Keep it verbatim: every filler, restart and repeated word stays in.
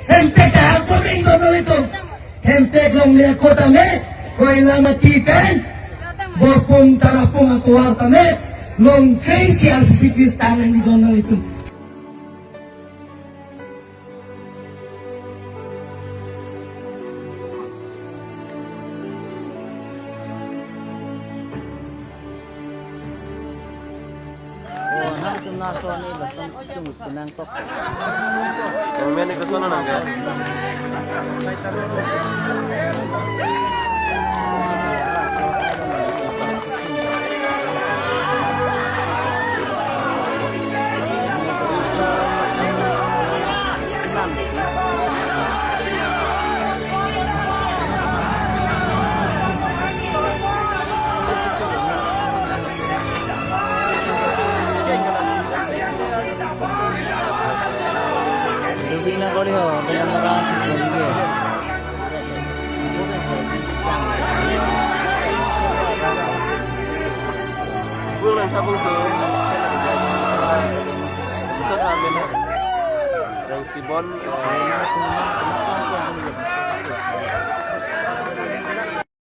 Hemtek ta ako ring do nanglitum. Hemtek longle ako tame, Koilamati pen Borpung Tarapung atovar tame, longkre si R C C P stand nangji do nanglitum. Oh, nangtum laso ne lason sung penang tok. Kami ini ke sana nang ya. Dubing na kori ho, dengan orang dubing. School nang kabung tu. Pusat amin ha. Yang Sibon.